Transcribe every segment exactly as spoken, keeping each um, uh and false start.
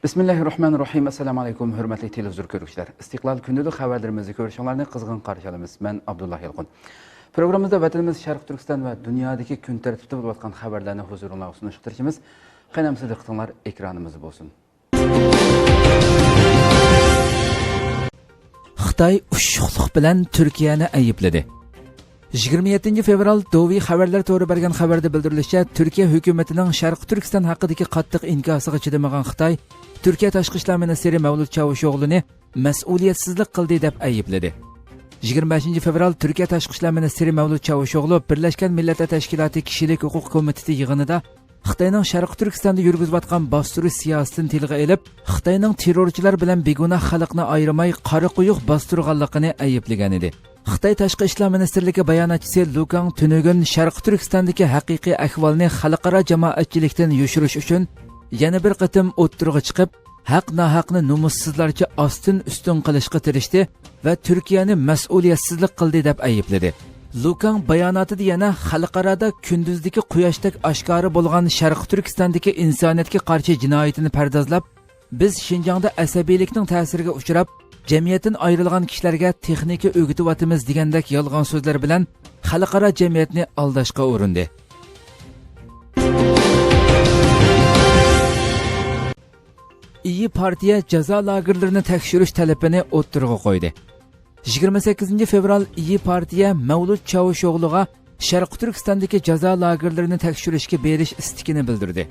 بىسمىللاھىررەھمانىررەھىم. ئەسسالامۇ ئەلەيكۇم، ھۆرمەتلىك تېلېۋىزور كۆرگۈچىلەر. ئىستىقلال كۈندىلىك خەۋەرلىرىمىزنى كۆرۈشۈڭلارنى قىزغىن قارشى ئالىمىز. مەن ئابدۇللا يالقۇن. پروگراممىمىزدا ۋەتىنىمىز شەرقىي تۈركىستان ۋە دۇنيادىكى كۈن تەرتىپتە بولۇۋاتقان خەۋەرلەرنى ھۇزۇرۇڭلارغا سۇنۇشقا تىرىشىمىز. قېنى ئەمىسە دىققىتىڭلار ئېكرانىمىزدا بولسۇن. خىتاي ئۇششۇقلۇق بىلەن تۈركىيەنى ئەيىبلىدى. يىگىرمە يەتتىنچى فېۋرال دوۋى خەۋەرلەر تورى بەرگەن خەۋەردە بىلدۈرۈلۈشىچە، تۈركىيە ھۆكۈمىتىنىڭ شەرقىي تۈركىستان ھەققىدىكى قاتتىق ئىنكاسىغا چىدىمىغان خىتاي تۈركىيە تاشقى ئىشلار مىنىستىرى مەۋلۇت چاۋۇشئوغلۇنى مەسئۇلىيەتسىزلىك قىلدى دەپ ئەيىبلىدى. يىگىرمە بەشىنچى فېۋرال تۈركىيە تاشقى ئىشلار مىنىستىرى مەۋلۇت چاۋۇشئوغلۇ بىرلەشكەن مىللەتلەر تەشكىلاتى كىشىلىك ھوقۇق كومىتېتى يىغىنىدا خىتاينىڭ شەرقىي تۈركىستاندا يۈرگۈزۈۋاتقان باستۇرۇش سىياسىتىنى تىلغا ئېلىپ، خىتاينىڭ تېررورچىلار بىلەن بىگۇناھ خەلقنى ئايرىماي قارا قويۇق باستۇرغانلىقىنى ئەيىبلىگەن ئىدى. خىتاي تاشقى ئىشلار مىنىستىرلىكى باياناتچىسى لۇكاڭ تۈنۈگۈن شەرقىي تۈركىستاندىكى ھەقىقىي ئەھۋالنى خەلقئارا جامائەتچىلىكتىن يوشۇرۇش ئۈچۈن يەنە بىر قېتىم ئوتتۇرىغا چىقىپ، ھەق-ناھەقنى نومۇسسىزلارچە ئاستىن-ئۈستۈن قىلىشقا تىرىشتى ۋە تۈركىيەنى مەسئۇلىيەتسىزلىك قىلدى دەپ ئەيىبلىدى. لۇكاڭ باياناتىدا يەنە خەلقئارادا كۈندۈزدىكى قۇياشتەك ئاشكارا بولغان شەرقىي تۈركىستاندىكى ئىنسانىيەتكە قارشى جىنايىتىنى پەردازلاپ، بىز شىنجاڭدا ئەسەبىيلىكنىڭ تەسىرىگە ئۇچراپ، جەمئىيەتتىن ئايرىلغان كىشىلەرگە تېخنىكا ئۆگىتىۋاتىمىز دېگەندەك يالغان سۆزلەر بىلەن خەلقئارا جەمئىيەتنى ئالداشقا ئۇرۇندى. ئىيى پارتىيە جازا لاگېرلىرىنى تەكشۈرۈش تەلىپىنى ئوتتۇرىغا قويدى. يىگىرمە سەككىزىنچى فېۋرال ئىيى پارتىيە مەۋلۇت چاۋۇشئوغلۇغا شەرقىي تۈركىستاندىكى جازا لاگېرلىرىنى تەكشۈرۈشكە بېرىش ئىستىكىنى بىلدۈردى.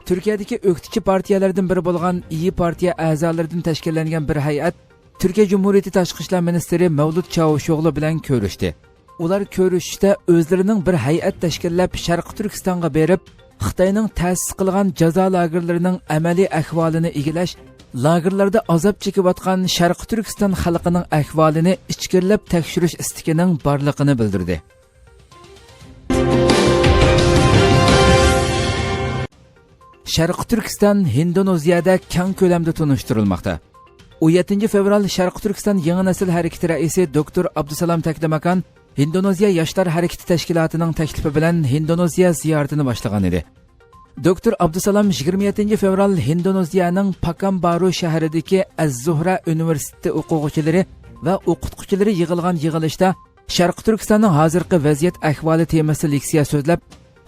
تۈركىيەدىكى ئۆكتىچى پارتىيەلەردىن بىرى بولغان ئىيى پارتىيە ئەزالىرىدىن تەشكىللەنگەن بىر ھەيئەت تۈركىيە جۇمھۇرىيىتى تاشقى ئىشلار مىنىستىرى مەۋلۇت چاۋۇشئوغلۇ بىلەن كۆرۈشتى. ئۇلار كۆرۈشۈشتە ئۆزلىرىنىڭ بىر ھەيئەت تەشكىللەپ شەرقىي تۈركىستانغا بېرىپ، خىتاينىڭ تەسىس قىلغان جازا لاگېرلىرىنىڭ ئەمەلىي ئەھۋالىنى ئىگىلەش، لاگېرلاردا ئازاب چېكىۋاتقان شەرقىي تۈركىستان خەلقىنىڭ ئەھۋالىنى ئىچكىرىلەپ تەكشۈرۈش ئىستىكىنىڭ بارلىقىنى بىلدۈردى. شەرقىي تۈركىستان ھىندونېزىيەدە كەڭ كۆلەمدە تونۇشتۇرۇلماقتا. ئون يەتتىنچى فېۋرال شەرقىي تۈركىستان يېڭى نەسىل ھەرىكىتى رەئىسى دوكتور ئابدۇسالام تەكلىماكان ھىندونېزىيە ياشلار ھەرىكىتى تەشكىلاتىنىڭ تەكلىپى بىلەن ھىندونېزىيە زىيارىتىنى باشلىغان ئىدى. دوكتور ئابدۇسالام يىگىرمە يەتتىنچى فېۋرال ھىندونېزىيەنىڭ پاكامبارۇ شەھىرىدىكى ئەز-زۇھرا ئۇنىۋېرسىتېتى ئوقۇغۇچىلىرى ۋە ئوقۇتقۇچىلىرى يىغىلغان يىغىلىشتا شەرقىي تۈركىستاننىڭ ھازىرقى ۋەزىيەت ئەھۋالى تېمىسىدا لېكسىيە سۆزلەپ،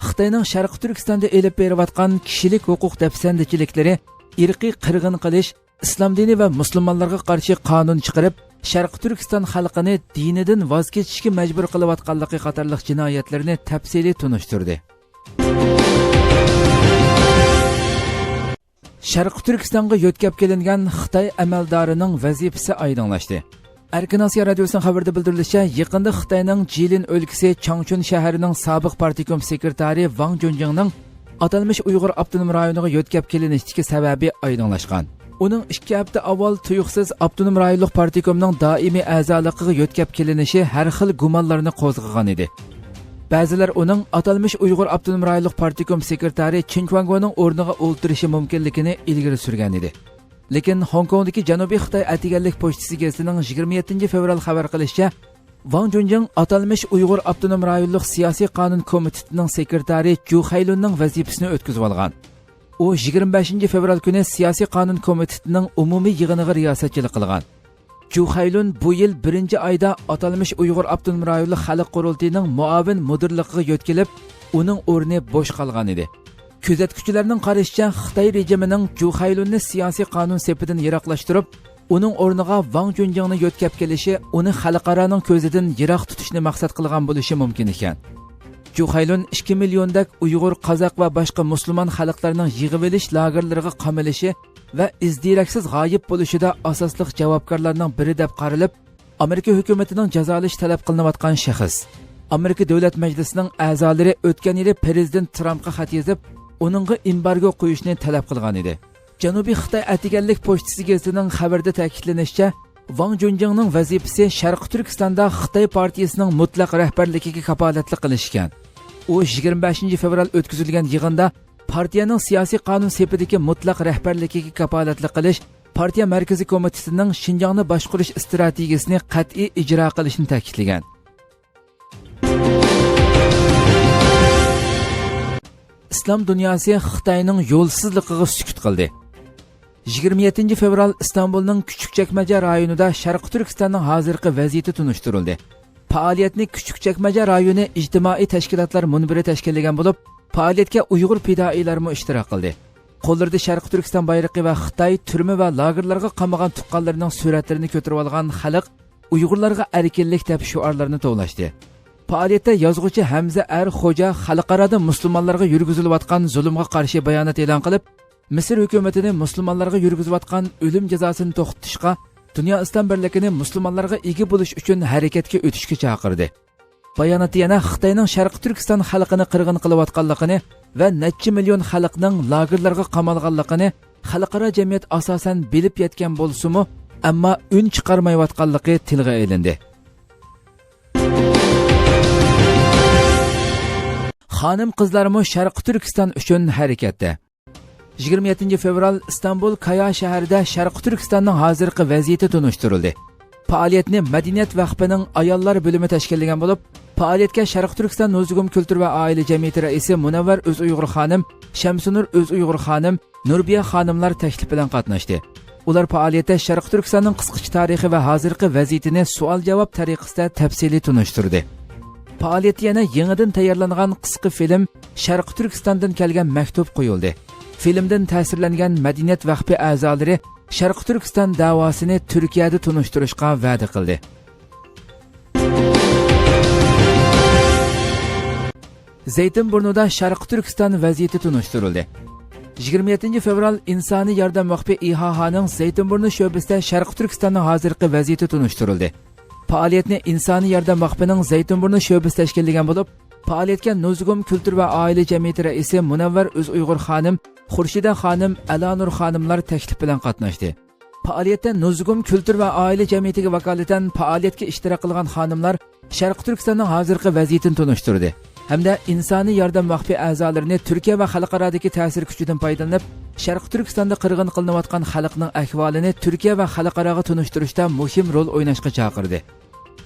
خىتاينىڭ شەرقىي تۈركىستاندا ئېلىپ بېرىۋاتقان كىشىلىك ھوقۇق دەپسەندىچىلىكلىرى، ئىرقىي قىرغىن قىلىش، ئىسلام دىنى ۋە مۇسۇلمانلارغا قارشى قانۇن چىقىرىپ، شەرقىي تۈركىستان خەلقىنى دىنىدىن ۋاز كېچىشكە مەجبۇر قىلىۋاتقانلىقى قاتارلىق جىنايەتلىرىنى تەپسىلىي تونۇشتۇردى. شەرقىي تۈركىستانغا يۆتكەپ كېلىنگەن خىتاي ئەمەلدارىنىڭ ۋەزىپىسى ئايدىڭلاشتى. ئەركىن ئاسىيا رادىيوسىنىڭ خەۋىرىدە بىلدۈرۈلۈشىچە، يېقىندا خىتاينىڭ جىلىن ئۆلكىسى چاڭچۈن شەھىرىنىڭ سابىق پارتكوم سېكرېتارى ۋاڭ جۇنجىڭنىڭ ئاتالمىش ئۇيغۇر ئاپتونوم رايونىغا يۆتكەپ كېلىنىشتىكى سەۋەبى ئايدىڭلاشقان. ئۇنىڭ ئىككى ھەپتە ئاۋۋال تۇيۇقسىز ئاپتونوم رايونلۇق پارتكومنىڭ دائىمىي ئەزالىقىغا يۆتكەپ كېلىنىشى ھەر خىل گۇمانلارنى قوزغىغان ئىدى. بەزىلەر ئۇنىڭ ئاتالمىش ئۇيغۇر ئاپتونوم رايونلۇق پارتكوم سېكرېتارى چېن چۈەنگونىڭ ئورنىغا ئولتۇرۇشى مۇمكىنلىكىنى ئىلگىرى سۈرگەن ئىدى. لېكىن خوڭكوڭدىكى جەنۇبىي خىتاي ئەتىگەنلىك پوچتىسى گېزىتىنىڭ يىگىرمە يەتتىنچى فېۋرال خەۋەر قىلىشىچە، ۋاڭ جۇنجىڭ ئاتالمىش ئۇيغۇر ئاپتونوم رايونلۇق سىياسىي قانۇن كومىتېتىنىڭ سېكرېتارى جۇ خەيلۇننىڭ ۋەزىپىسىنى ئۆتكۈزۈۋالغان. ئۇ يىگىرمە بەشىنچى فېۋرال كۈنى سىياسىي قانۇن كومىتېتىنىڭ ئومۇمىي يىغىنىغا رىياسەتچىلىك قىلغان. جۇ خەيلۇن بۇ يىل بىرىنچى ئايدا ئاتالمىش ئۇيغۇر ئاپتونوم رايونلۇق خەلق قۇرۇلتىيىنىڭ مۇئاۋىن مۇدىرلىقىغا يۆتكىلىپ، ئۇنىڭ ئورنى بوش قالغان ئىدى. كۆزەتكۈچىلەرنىڭ قارىشىچە، خىتاي رېجىمىنىڭ جۇ خەيلۇننى سىياسىي قانۇن سېپىدىن يىراقلاشتۇرۇپ، ئۇنىڭ ئورنىغا ۋاڭ جۇنجىڭنى يۆتكەپ كېلىشى ئۇنى خەلقئارانىڭ كۆزىدىن يىراق تۇتۇشنى مەقسەت قىلغان بولۇشى مۇمكىن ئىكەن. جۇ خەيلۇن ئىككى مىليوندەك ئۇيغۇر، قازاق ۋە باشقا مۇسۇلمان خەلقلەرنىڭ يىغىۋېلىش لاگېرلىرىغا قامىلىشى ۋە ئىز-دېرەكسىز غايىب بولۇشىدا ئاساسلىق جاۋابكارلارنىڭ بىرى دەپ قارىلىپ، ئامېرىكا ھۆكۈمىتىنىڭ جازالىشى تەلەپ قىلىنىۋاتقان شەخس. ئامېرىكا دۆلەت مەجلىسىنىڭ ئەزالىرى ئۆتكەن يىلى پىرېزىدېنت ترامپقا خەت يېزىپ، ئۇنىڭغا ئېمبارگو قويۇشنى تەلەپ قىلغان ئىدى. جەنۇبىي خىتاي ئەتىگەنلىك پوچتىسى گېزىتىنىڭ خەۋىرىدە تەكىتلىنىشىچە، ۋاڭ جۇنجىڭنىڭ ۋەزىپىسى شەرقىي تۈركىستاندا خىتاي پارتىيىسىنىڭ مۇتلەق رەھبەرلىكىگە كاپالەتلىك قىلىش ئىكەن. ئۇ يىگىرمە بەشىنچى فېۋرال ئۆتكۈزۈلگەن يىغىندا پارتىيەنىڭ سىياسىي قانۇن سېپىدىكى مۇتلەق رەھبەرلىكىگە كاپالەتلىك قىلىش، پارتىيە مەركىزىي كومىتېتىنىڭ شىنجاڭنى باشقۇرۇش ئىستراتېگىيىسىنى قەتئىي ئىجرا قىلىشىنى تەكىتلىگەن. ئىسلام دۇنياسى خىتاينىڭ يولسىزلىقىغا سۈكۈت قىلدى. يىگىرمە يەتتىنچى فېۋرال ئىستانبۇلنىڭ كۈچۈكچەكمەجە رايونىدا شەرقىي تۈركىستاننىڭ ھازىرقى ۋەزىيىتى تونۇشتۇرۇلدى. پائالىيەتنى كۈچۈكچەكمەجە رايونى ئىجتىمائىي تەشكىلاتلار مۇنبىرى تەشكىللىگەن بولۇپ، پائالىيەتكە ئۇيغۇر پىدائىيلارمۇ ئىشتىراك قىلدى. قوللىرىدا شەرقىي تۈركىستان بايرىقى ۋە خىتاي تۈرمە ۋە لاگېرلارغا قامىغان تۇغقانلىرىنىڭ سۈرەتلىرىنى كۆتۈرۈۋالغان خەلق ئۇيغۇرلارغا ئەركىنلىك دەپ شوئارلارنى توۋلاشتى. پائالىيەتتە يازغۇچى ھەمزە ئەر خوجا خەلقئارادا مۇسۇلمانلارغا يۈرگۈزۈلۈۋاتقان زۇلۇمغا قارشى بايانات ئېلان قىلىپ، مىسىر ھۆكۈمىتىنى مۇسۇلمانلارغا يۈرگۈزۈۋاتقان ئۆلۈم جازاسىنى توختىتىشقا، دۇنيا ئىسلام بىرلىكىنى مۇسۇلمانلارغا ئىگە بولۇش ئۈچۈن ھەرىكەتكە ئۆتۈشكە چاقىردى. باياناتتا يەنە خىتاينىڭ شەرقىي تۈركىستان خەلقىنى قىرغىن قىلىۋاتقانلىقىنى ۋە نەچچە مىليون خەلقنىڭ لاگېرلارغا قامالغانلىقىنى خەلقئارا جەمئىيەت ئاساسەن بىلىپ يەتكەن بولسىمۇ، ئەمما ئۈن چىقارمايۋاتقانلىقى تىلغا ئېلىندى. خانىم-قىزلارمۇ شەرقىي تۈركىستان ئۈچۈن ھەرىكەتتە. يىگىرمە يەتتىنچى فېۋرال ئىستانبۇل كايا شەھىرىدە شەرقىي تۈركىستاننىڭ ھازىرقى ۋەزىيىتى تونۇشتۇرۇلدى. پائالىيەتنى مەدەنىيەت ۋەقپىنىڭ ئاياللار بۆلۈمى تەشكىللىگەن بولۇپ، پائالىيەتكە شەرقىي تۈركىستان نۇزۇگۇم كۈلتۈر ۋە ئائىلە جەمئىيىتى رەئىسى مۇنەۋۋەر ئۆزئۇيغۇر خانىم، شەمسىنۇر ئۆزئۇيغۇر خانىم، نۇربىيە خانىملار تەكلىپ بىلەن قاتناشتى. ئۇلار پائالىيەتتە شەرقىي تۈركىستاننىڭ قىسقىچە تارىخى ۋە ھازىرقى ۋەزىيىتىنى سوئال-جاۋاب تەرىقىسىدە تەپسىلىي تونۇشتۇردى. پائالىيەتتە يەنە يېڭىدىن تەييارلانغان قىسقا فىلىم شەرقىي تۈركىستاندىن كەلگەن مەكتۇپ قويۇلدى. فىلىمدىن تەسىرلەنگەن مەدەنىيەت ۋەقپى ئەزالىرى شەرقىي تۈركىستان دەۋاسىنى تۈركىيەدە تونۇشتۇرۇشقا ۋەدە قىلدى. زەيتىنبۇرنۇدا شەرقىي تۈركىستان ۋەزىيىتى تونۇشتۇرۇلدى. يىگىرمە يەتتىنچى فېۋرال ئىنسانىي ياردەم ۋەقپى ئىھانىڭ زەيتىنبۇرنى شۆبىسىدە شەرقىي تۈركىستاننىڭ ھازىرقى ۋەزىيىتى تونۇشتۇرۇلدى. پائالىيەتنى ئىنسانىي ياردەم ۋەقپىنىڭ زەيتىنبۇرنى شۆبىسى تەشكىللىگەن بولۇپ، پائالىيەتكە نۇزۇگۇم كۈلتۈر ۋە ئائىلە جەمئىيىتى رەئىسى مۇنەۋۋەر ئۆزئۇيغۇر خانىم، خۇرشىدە خانىم، ئەلانۇر خانىملار تەكلىپ بىلەن قاتناشتى. پائالىيەتتە نۇزۇگۇم كۈلتۈر ۋە ئائىلە جەمئىيىتىگە ۋاكالىتەن پائالىيەتكە ئىشتىراك قىلغان خانىملار شەرقىي تۈركىستاننىڭ ھازىرقى ۋەزىيىتىنى تونۇشتۇردى ھەمدە ئىنسانىي ياردەم ۋەقپى ئەزالىرىنى تۈركىيە ۋە خەلقئارادىكى تەسىر كۈچىدىن پايدىلىنىپ، شەرقىي تۈركىستاندا قىرغىن قىلىنىۋاتقان خەلقنىڭ ئەھۋالىنى تۈركىيە ۋە خەلقئاراغا تونۇشتۇرۇشتا مۇھىم رول ئويناشقا چاقىردى.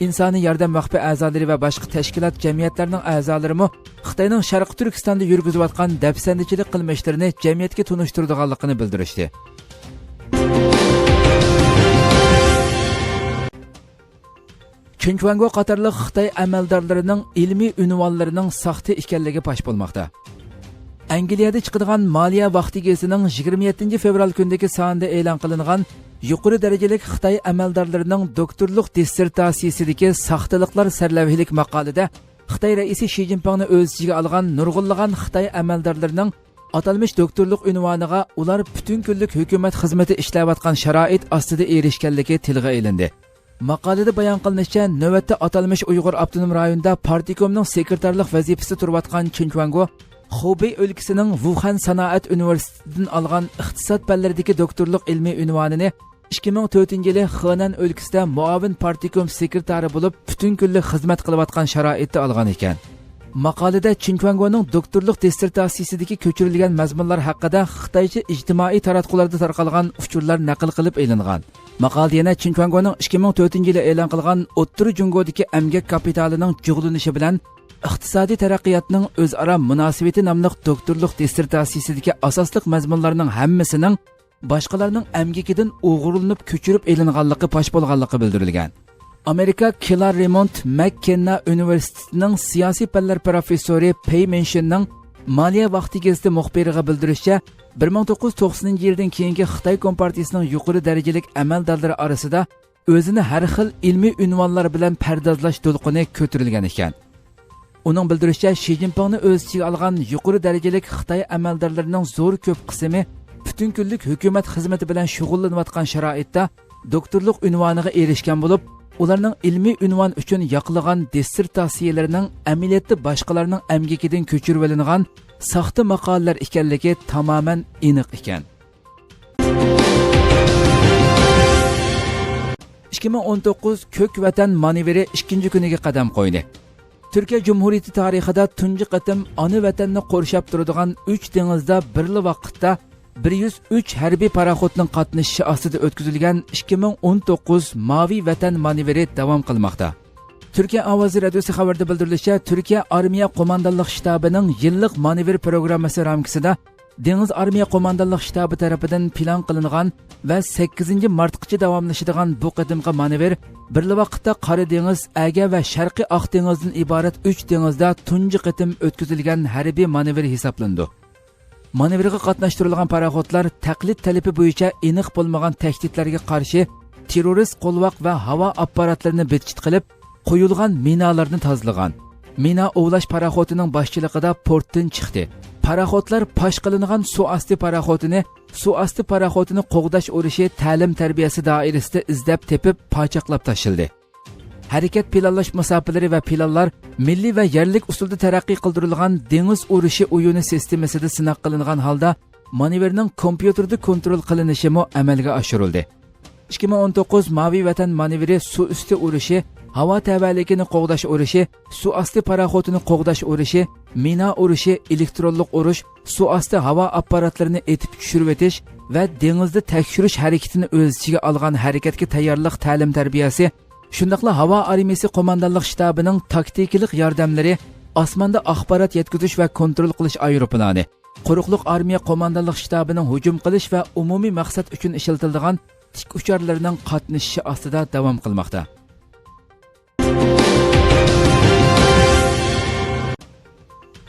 ئىنسانىي ياردەم ۋەقپى ئەزالىرى ۋە باشقا تەشكىلات، جەمئىيەتلەرنىڭ ئەزالىرىمۇ خىتاينىڭ شەرقىي تۈركىستاندا يۈرگۈزۈۋاتقان دەپسەندىچىلىك قىلمىشلىرىنى جەمئىيەتكە تونۇشتۇرىدىغانلىقىنى بىلدۈرۈشتى. چېن چۈەنگو قاتارلىق خىتاي ئەمەلدارلىرىنىڭ ئىلمىي ئۇنۋانلىرىنىڭ ساختا ئىكەنلىكى پاش بولماقتا. ئەنگلىيەدە چىقىدىغان مالىيە ۋاقتى گېزىتىنىڭ يىگىرمە يەتتىنچى فېۋرال كۈنىدىكى سانىدا ئېلان قىلىنغان يۇقىرى دەرىجىلىك خىتاي ئەمەلدارلىرىنىڭ دوكتورلۇق دىسسېرتاتسىيىسىدىكى ساختىلىقلار سەرلەۋھىلىك ماقالىدە خىتاي رەئىسى شى جىنپىڭنى ئۆز ئىچىگە ئالغان نۇرغۇنلىغان خىتاي ئەمەلدارلىرىنىڭ ئاتالمىش دوكتورلۇق ئۇنۋانىغا ئۇلار پۈتۈن كۈنلۈك ھۆكۈمەت خىزمىتى ئىشلەۋاتقان شارائىت ئاستىدا ئېرىشكەنلىكى تىلغا ئېلىندى. ماقالىدە بايان قىلىنىشىچە، نۆۋەتتە ئاتالمىش ئۇيغۇر ئاپتونوم رايونىدا پارتكومنىڭ سېكرېتارلىق ۋەزىپىسىدە تۇرۇۋاتقان چېن چۈەنگو خۇبېي ئۆلكىسىنىڭ ۋۇخەن سانائەت ئۇنىۋېرسىتېتىدىن ئالغان ئىقتىساد پەنلىرىدىكى دوكتورلۇق ئىلمىي ئۇنۋانىنى ئىككى مىڭ تۆتىنچى يىلى خېنەن ئۆلكىسىدە مۇئاۋىن پارتكوم سېكرېتارى بولۇپ پۈتۈن كۈنلۈك خىزمەت قىلىۋاتقان شارائىتتا ئالغان ئىكەن. ماقالىدە چېن چۈەنگونىڭ دوكتورلۇق دىسسېرتاتسىيىسىدىكى كۆچۈرۈلگەن مەزمۇنلار ھەققىدە خىتايچە ئىجتىمائىي تاراتقۇلاردا تارقالغان ئۇچۇرلار نەقىل قىلىپ ئېلىنغان. ماقالىدە يەنە چېن چۈەنگونىڭ ئىككى مىڭ تۆتىنچى يىلى ئېلان قىلغان ئوتتۇرا جۇڭگودىكى ئەمگەك كاپىتالىنىڭ جۇغلىنىشى بىلەن ئىقتىسادىي تەرەققىياتنىڭ ئۆزئارا مۇناسىۋىتى ناملىق دوكتورلۇق دىسسېرتاتسىيىسىدىكى ئاساسلىق مەزمۇنلارنىڭ ھەممىسىنىڭ باشقىلارنىڭ ئەمگىكىدىن ئوغرىلىنىپ كۆچۈرۈپ ئېلىنغانلىقى پاش بولغانلىقى بىلدۈرۈلگەن. ئامېرىكا كلارېمونت مەككېننا ئۇنىۋېرسىتېتىنىڭ سىياسىي پەنلەر پروفېسسورى پېي مىنشىننىڭ مالىيە ۋاقتى گېزىتى مۇخبىرىغا بىلدۈرۈشىچە، بىر مىڭ توققۇز يۈز توقسىنىنچى يىلدىن كېيىنكى خىتاي كومپارتىيىسىنىڭ يۇقىرى دەرىجىلىك ئەمەلدارلىرى ئارىسىدا ئۆزىنى ھەر خىل ئىلمىي ئۇنۋانلار بىلەن پەردازلاش دولقۇنى كۆتۈرۈلگەن ئىكەن. ئۇنىڭ بىلدۈرۈشىچە، شى جىنپىڭنى ئۆز ئىچىگە ئالغان يۇقىرى دەرىجىلىك خىتاي ئەمەلدارلىرىنىڭ زور كۆپ قىسمى پۈتۈن كۈنلۈك ھۆكۈمەت خىزمىتى بىلەن شۇغۇللىنىۋاتقان شارائىتتا دوكتورلۇق ئۇنۋانىغا ئېرىشكەن بولۇپ، ئۇلارنىڭ ئىلمىي ئۇنۋان ئۈچۈن ياقلىغان دىسسېرتاتسىيىلىرىنىڭ ئەمەلىيەتتە باشقىلارنىڭ ئەمگىكىدىن كۆچۈرۈۋېلىنغان ساختا ماقالىلەر ئىكەنلىكى تامامەن ئېنىق ئىكەن. ئىككى مىڭ ئون توققۇز كۆك ۋەتەن مانېۋىرى ئىككىنچى كۈنىگە قەدەم قويدى. تۈركىيە جۇمھۇرىيىتى تارىخىدا تۇنجى قېتىم ئانا ۋەتەننى قورشاپ تۇرىدىغان ئۈچ دېڭىزدا بىرلا ۋاقىتتا بىر يۈز ئۈچ ھەربىي پاراخوتنىڭ قاتنىشىشى ئاستىدا ئۆتكۈزۈلگەن ئىككى مىڭ ئون توققۇز ماۋى ۋەتەن مانېۋىرى داۋام قىلماقتا. تۈركىيە ئاۋازى رادىيوسى خەۋىرىدە بىلدۈرۈلۈشىچە، تۈركىيە ئارمىيە قوماندانلىق شتابىنىڭ يىللىق مانېۋىر پروگراممىسى رامكىسىدا دېڭىز ئارمىيە قوماندانلىق شتابى تەرىپىدىن پىلان قىلىنغان ۋە سەككىزىنچى مارتقىچە داۋاملىشىدىغان بۇ قېتىمقى مانېۋىر بىرلا ۋاقىتتا قارا دېڭىز، ئەگە ۋە شەرقىي ئاق دېڭىزدىن ئىبارەت ئۈچ دېڭىزدا تۇنجى قېتىم ئۆتكۈزۈلگەن ھەربىي مانېۋىر ھېسابلىنىدۇ. مانېۋىرغا قاتناشتۇرۇلغان پاراخوتلار تەقلىد تەلىپى بويىچە ئېنىق بولمىغان تەھدىتلەرگە قارشى تېررورىست قولۋاق ۋە ھاۋا ئاپپاراتلىرىنى بىتچىت قىلىپ، قويۇلغان مىنالارنى تازىلىغان. مىنا ئوۋلاش پاراخوتىنىڭ باشچىلىقىدا پورتتىن چىقتى. پاراخوتلار پاش قىلىنغان سۇ ئاستى پاراخوتىنى سۇ ئاستى پاراخوتىنى قوغداش ئۇرۇشى تەلىم-تەربىيەسى دائىرىسىدە ئىزدەپ تېپىپ، پاچاقلاپ تاشلىدى. ھەرىكەت پىلانلاش مۇساپىلىرى ۋە پىلانلار مىللىي ۋە يەرلىك ئۇسۇلدا تەرەققىي قىلدۇرۇلغان دېڭىز ئۇرۇشى ئويۇنى سىستېمىسىدا سىناق قىلىنغان ھالدا مانېۋىرنىڭ كومپيۇتېردا كونترول قىلىنىشىمۇ ئەمەلگە ئاشۇرۇلدى. ئىككى مىڭ ئون توققۇز ماۋى ۋەتەن مانېۋىرى سۇ ئۈستى ئۇرۇشى، ھاۋا تەۋەلىكىنى قوغداش ئۇرۇشى، سۇ ئاستى پاراخوتىنى قوغداش ئۇرۇشى، مىنا ئۇرۇشى، ئېلېكترونلۇق ئۇرۇش، سۇ ئاستى ھاۋا ئاپپاراتلىرىنى ئېتىپ چۈشۈرۈۋېتىش ۋە دېڭىزدا تەكشۈرۈش ھەرىكىتىنى ئۆز ئىچىگە ئالغان ھەرىكەتكە تەييارلىق تەلىم-تەربىيەسى، شۇنداقلا ھاۋا ئارمىيىسى قوماندانلىق شتابىنىڭ تاكتىكىلىق ياردەملىرى، ئاسماندا ئاخبارات يەتكۈزۈش ۋە كونترول قىلىش ئايروپىلانى، قۇرۇقلۇق ئارمىيە قوماندانلىق شتابىنىڭ ھۇجۇم قىلىش ۋە ئومۇمىي مەقسەت ئۈچۈن ئىشلىتىلىدىغان تىك ئۇچارلىرىنىڭ قاتنىشىشى ئاستىدا داۋام قىلماقتا.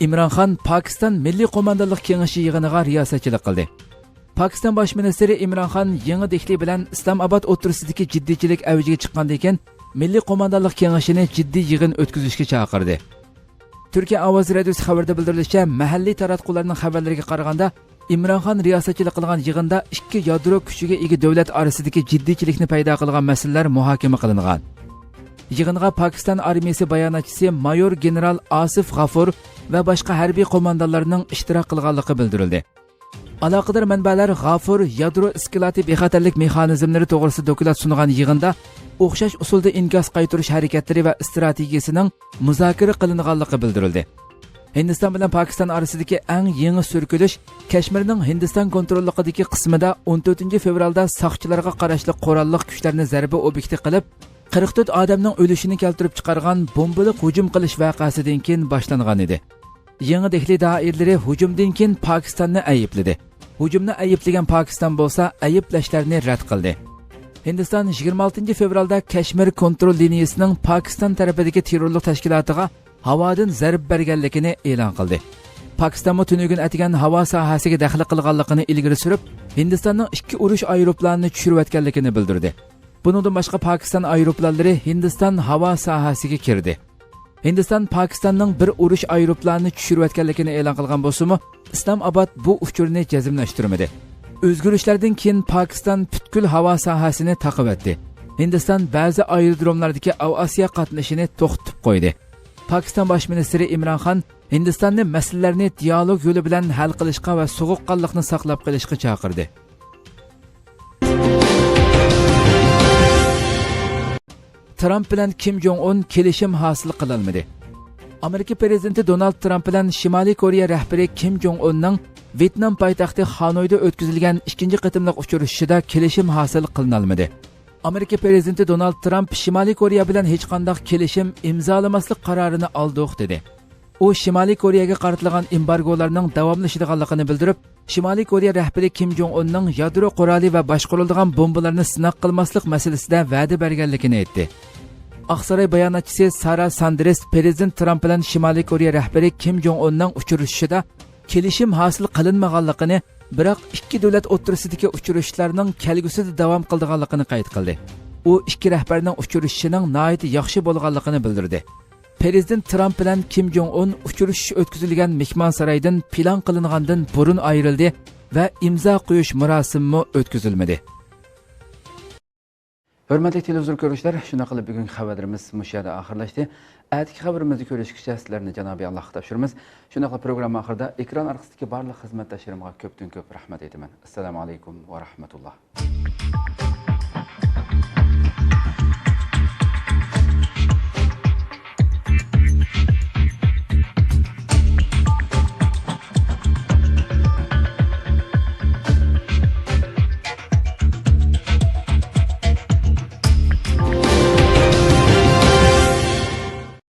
ئىمران خان پاكىستان مىللىي قوماندانلىق كېڭىشى يىغىنىغا رىياسەتچىلىك قىلدى. پاكىستان باش مىنىستىرى ئىمران خان يېڭى دېھلى بىلەن ئىسلامئاباد ئوتتۇرىسىدىكى جىددىيچىلىك ئەۋجىگە چىققاندىن كېيىن، مىللىي قوماندانلىق كېڭىشىنى جىددىي يىغىن ئۆتكۈزۈشكە چاقىردى. تۈركىيە ئاۋازى رادىيوسى خەۋىرىدە بىلدۈرۈلۈشىچە، مەھەللىي تاراتقۇلارنىڭ خەۋەرلىرىگە قارىغاندا، ئىمران خان رىياسەتچىلىك قىلغان يىغىندا ئىككى يادرو كۈچىگە ئىگە دۆلەت ئارىسىدىكى جىددىيچىلىكنى پەيدا قىلغان مەسىلىلەر مۇھاكىمە قىلىنغان. يىغىنغا پاكىستان ئارمىيىسى باياناتچىسى مايور گېنېرال ئاسىف غافۇر ۋە باشقا ھەربىي قوماندانلارنىڭ ئىشتىراك قىلغانلىقى بىلدۈرۈلدى. ئالاقىدار مەنبەلەر غافۇر يادرو ئىسكىلاتى بىخەتەرلىك مېخانىزملىرى توغرىسىدا دوكلات سۇنغان يىغىندا ئوخشاش ئۇسۇلدا ئىنكاس قايتۇرۇش ھەرىكەتلىرى ۋە ئىستراتېگىيىسىنىڭ مۇزاكىرە قىلىنغانلىقى بىلدۈرۈلدى. ھىندىستان بىلەن پاكىستان ئارىسىدىكى ئەڭ يېڭى سۈركىلىش كەشمىرنىڭ ھىندىستان كونتروللۇقىدىكى قىسمىدا ئون تۆتىنچى فېۋرالدا ساقچىلارغا قاراشلىق قوراللىق كۈچلەرنى زەربە ئوبيېكتى قىلىپ، قىرىق تۆت ئادەمنىڭ ئۆلۈشىنى كەلتۈرۈپ چىقارغان بومبىلىق ھۇجۇم قىلىش ۋەقەسىدىن كېيىن باشلانغان ئىدى. يېڭى دېھلى دائىرىلىرى ھۇجۇمدىن كېيىن پاكىستاننى ئەيىبلىدى. ھۇجۇمنى ئەيىبلىگەن پاكىستان بولسا ئەيىبلەشلەرنى رەت قىلدى. ھىندىستان يىگىرمە ئالتىنچى فېۋرالدا كەشمىر كونترول لىنىيىسىنىڭ پاكىستان تەرىپىدىكى تېررورلۇق تەشكىلاتىغا ھاۋادىن زەربە بەرگەنلىكىنى ئېلان قىلدى. پاكىستانمۇ تۈنۈگۈن ئەتىگەن ھاۋا ساھەسىگە دەخلى قىلغانلىقىنى ئىلگىرى سۈرۈپ، ھىندىستاننىڭ ئىككى ئۇرۇش ئايروپىلانىنى چۈشۈرۈۋەتكەنلىكىنى بىلدۈردى. بۇنىڭدىن باشقا، پاكىستان ئايروپىلانلىرى ھىندىستان ھاۋا ساھەسىگە كىردى. ھىندىستان پاكىستاننىڭ بىر ئۇرۇش ئايروپىلانىنى چۈشۈرۈۋەتكەنلىكىنى ئېلان قىلغان بولسىمۇ، ئىسلامئاباد بۇ ئۇچۇرنى جەزملەشتۈرمىدى. ئۆزگىرىشلەردىن كېيىن پاكىستان پۈتكۈل ھاۋا ساھەسىنى تاقىۋەتتى. ھىندىستان بەزى ئايرودروملاردىكى ئاۋىئاتسىيە قاتنىشىنى توختىتىپ قويدى. پاكىستان باش مىنىستىرى ئىمران خان ھىندىستاننى مەسىلىلەرنى دىيالوگ يولى بىلەن ھەل قىلىشقا ۋە سوغۇققانلىقنى ساقلاپ قېلىشقا چاقىردى. ترامپ بىلەن كىم جوڭ ئۇن كېلىشىم ھاسىل قىلالمىدى. ئامېرىكا پىرېزىدېنتى دونالد ترامپ بىلەن شىمالىي كورېيە رەھبىرى كىم جوڭ ئۇننىڭ ۋيېتنام پايتەختى خانويدا ئۆتكۈزۈلگەن ئىككىنچى قېتىملىق ئۇچرىشىشىدا كېلىشىم ھاسىل قىلىنالمىدى. ئامېرىكا پىرېزىدېنتى دونالد ترامپ شىمالىي كورېيە بىلەن ھېچقانداق كېلىشىم ئىمزالىماسلىق قارارىنى ئالدۇق، دېدى. ئۇ شىمالىي كورېيەگە قارىتىلغان ئېمبارگولارنىڭ داۋاملىشىدىغانلىقىنى بىلدۈرۈپ، شىمالىي كورېيە رەھبىرى كىم جوڭ ئۇننىڭ يادرو قورالى ۋە باشقۇرۇلىدىغان بومبىلارنى سىناق قىلماسلىق مەسىلىسىدە ۋەدە بەرگەنلىكىنى ئېيتتى. ئاقساراي باياناتچىسى سارا ساندېرس پىرېزىدېنت ترامپ بىلەن شىمالىي كورېيە رەھبىرى كىم جوڭ ئۇننىڭ ئۇچرىشىشىدا كېلىشىم ھاسىل قىلىنمىغانلىقىنى، بىراق ئىككى دۆلەت ئوتتۇرىسىدىكى ئۇچرىشىشلارنىڭ كەلگۈسىدە داۋام قىلىدىغانلىقىنى قەيت قىلدى. ئۇ ئىككى رەھبەرنىڭ ئۇچرىشىشىنىڭ ناھايىتى ياخشى بولغانلىقىنى بىلدۈردى. پىرېزىدېنت ترامپ بىلەن كىم جوڭ ئۇن ئۇچرىشىش ئۆتكۈزۈلگەن مېھمانسارايدىن پىلان قىلىنغاندىن بۇرۇن ئايرىلدى ۋە ئىمزا قويۇش مۇراسىمىمۇ ئۆتكۈزۈلمىدى. ھۆرمەتلىك تېلېۋىزور كۆرۈشلەر، شۇنداق قىلىپ بۈگۈنكى خەۋەرلىرىمىز مۇشۇ يەردە ئاخىرلاشتى. ئەتىكى خەۋىرىمىزدە كۆرۈشكىچە سىلەرنى جانابىي ئاللاھقا تاپشۇرىمىز. شۇنداقلا پروگرامما ئاخىرىدا ئېكران ئارقىسىدىكى بارلىق خىزمەتداشلىرىمغا كۆپتىن كۆپ رەھمەت ئېيتىمەن. ئەسسالامۇ ئەلەيكۇم ۋە رەھمەتۇللا.